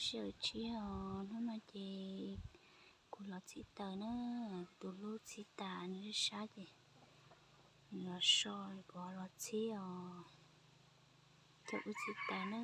Sawm tsib os, hnub no ces kuv los txhib taws na, tus hlub txhib tas nws sab ces nws los so, kuv los txhib os, coj wb txhib taws na.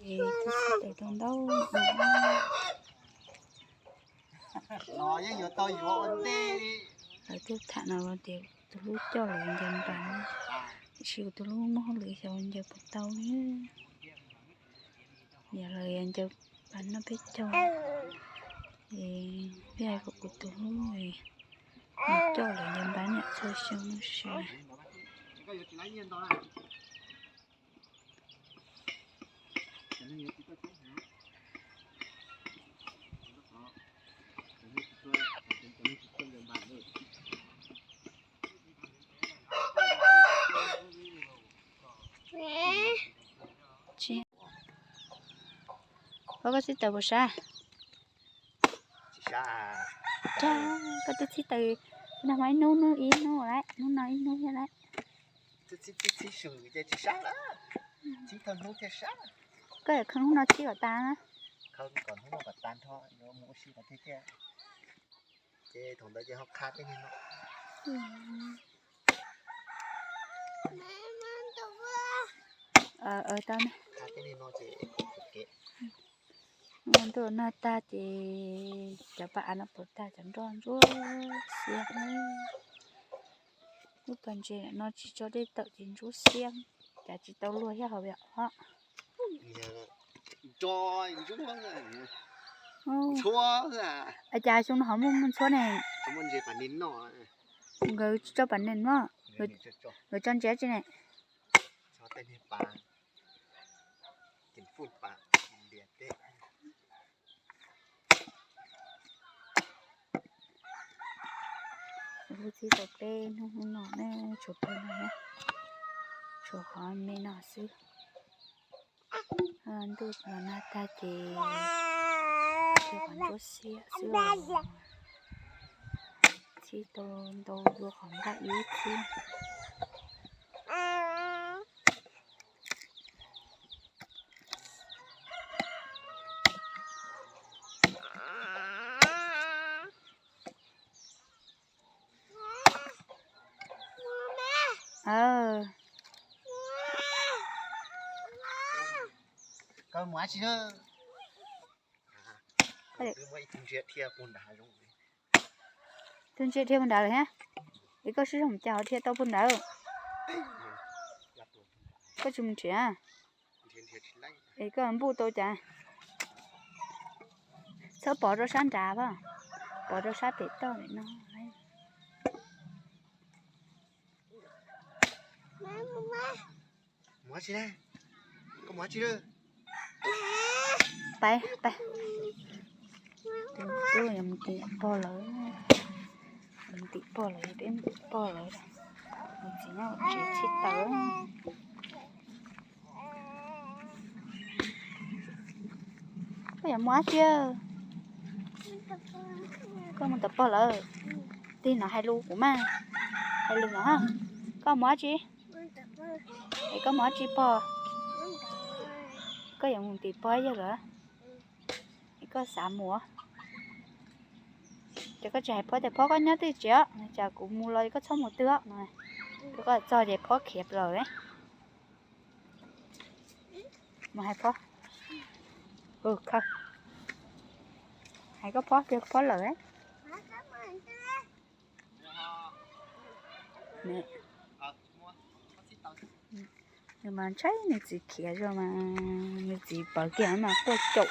Tus tsis tau ntau. Lawv tuaj tham no tias tus hlub coj lawv ncaws npas, tiam sis kuv tus hlub muaj hauj lwm xyov ncaws puas tau li. Yog lawv ncaws pas noj peb caug, es peb hais kom kuv tus hlub coj lawv ncaws npas niam txhua xyoo no sas. Koj, koj txhib taws puas sab? Koj twb txhib taws, nag hmo ib hnub, hnub ib hnub lawm, hnub no ib hnub thiab lawm. Koj yuav khaws hnub no txhib kom tas na. Ces thaum ntawd ces ho qha tej niag no. Tau ne. Qha tej niag no ces ntuj nag tag ces cov pas av no puas tag, cov nroj ntsuab xiab. Lub pas ntses no tsis tso dej tawm ces ntsuab xiab, cas tsis tau luag thiab hauv os. Cas xyoo no ho muaj muaj ntxhuab ne. Nkawd tsis tso pas ntses no, nkawd tso ntses tsi ne. Kuv txhib tau peb hnub no ne, tshuav peb no, tshuav qhov me no xwb. Ntuj los nag tag ces tshuav qhov ntsuab xiab xwb os. Txhib tau ntau dua qhov nqaij ib txhib. Koj mus dab tsi na? Tus ntsia dhia puag nrad lawm thiab. Es koj sib zog mus cas ho dhia tau puag nrad? Koj tsis mus nrhiav. Es koj npuj tau cas? Txhob pov rau sab nrad, pov rau sab pem toj pem no. Pais, pais. Tus tub yuav mus tim pog lawv, mus tim pog lawv, peb mus tim pog lawv. Mus txiv nyob tsev txhib taws. Koj yuav mus dab tsi? Koj mus tom pog lawv. Tig no hais lus kuv mas, hais lus no. Koj mus dab tsi? Es koj mus dab tsi pog? Koj yuav mus tim pog yawg lawm? Es koj xav mus? Ces koj tsis hais pog tias pog koj nyob twj tsev os, tsam kuv mus los koj txhob mus twg os no. Ces koj txog ces pog khiav plaws. Mus hais pog. Hais koj pog, koj pog lawm. Nws mas ntshai nws txiv khiav zog mas, nws txiv pawv kiag mas quaj caum.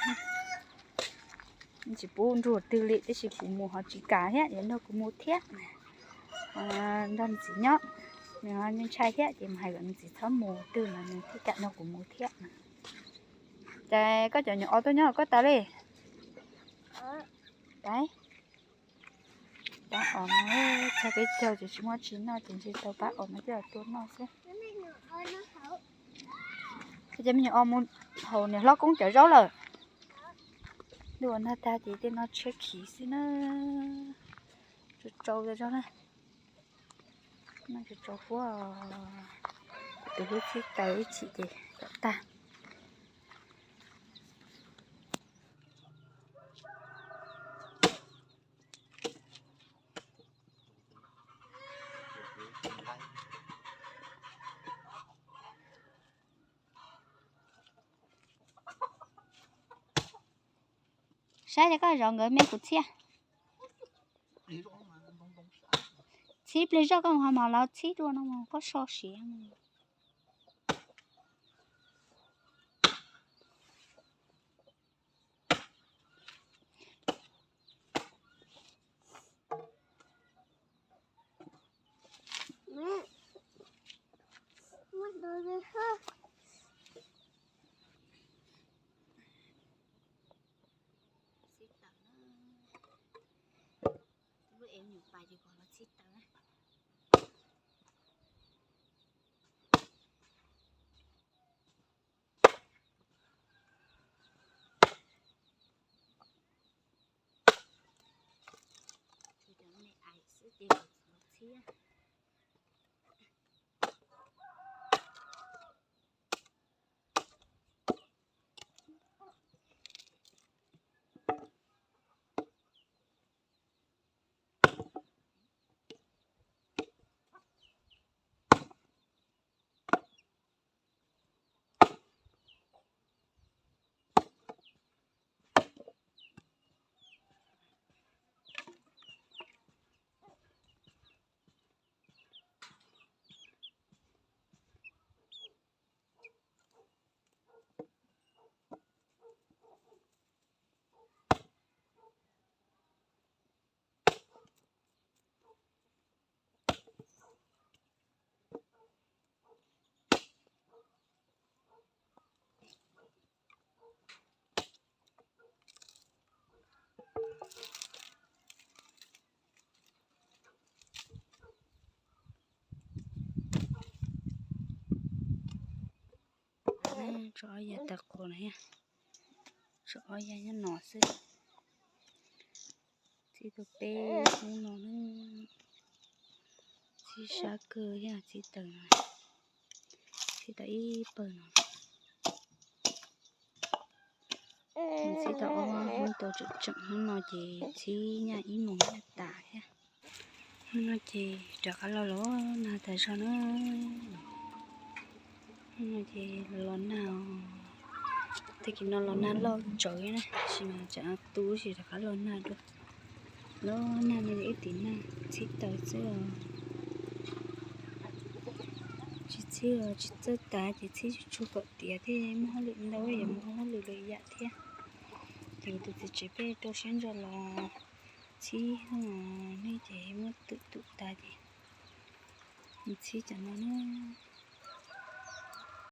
Tsis pub nrug twg li, tab sis kuv mus ho tsis kam thiab, yuav nrog kuv mus thiab. Nrog nws txiv nyob, nws ntshai thiab ces mus hais kom nws txiv txhob mus twg mas nws thiaj kam nrog kuv mus thiab. Ces koj cov nyuam os tuaj nyob koj tas li. Pab os no, txog peb caug ces tsis muaj tsi noj ces ntshe tau pab os no coj los tua noj xwb. Ces me nyuam os mus haus niam hlob koob cov zaub lawm. Ntuj ua nag tag ces tej no tshiab khiv xwb na. Tsau tsau zog na. Noj tsau tsau huab. Tus hlub txhib taws ib chim ces kom tag. Saib li koj zov nkawd me kuv txhiaj. Txhib pliag zoj koj mus ho mas los txhib dua no mus koj so siav. Txhib taws na. Lub ev me nyuam pais ces kom los txhib taws na. Tshuav cov me aim xwb ces los txhib. Tso ob yav tag qhuav no, tso ob yav nyob no xwb. Txhib tau peb hnub no, txhib sab kawg thiab txhib taws no, txhib tau ib pawg no. Txhib tau ob hnub tau tseem tseem hnub no ces txhib nyaj ib moos nyaj tas thiab. Hnub no ces rov qab los los nag tas zog na. Hnub no ces los los nag, tag kis no los nag loj tsawv na, tab sis mas tsam tu sis rov qab los nag dua. Los nag no yog ib tis nag txhib taws xwb os. Tsis txhib los tsis txawj tas ces txhib tsuag tsuag kom tiav thiaj muaj hauj lwm ntau, yuav mus ua hauj lwm lwm yam thiab. Ces kuv tus txiv tsev pheej rau siab ntso los txhib, nej ces muab twm twm tas ces mus txhib cov no na.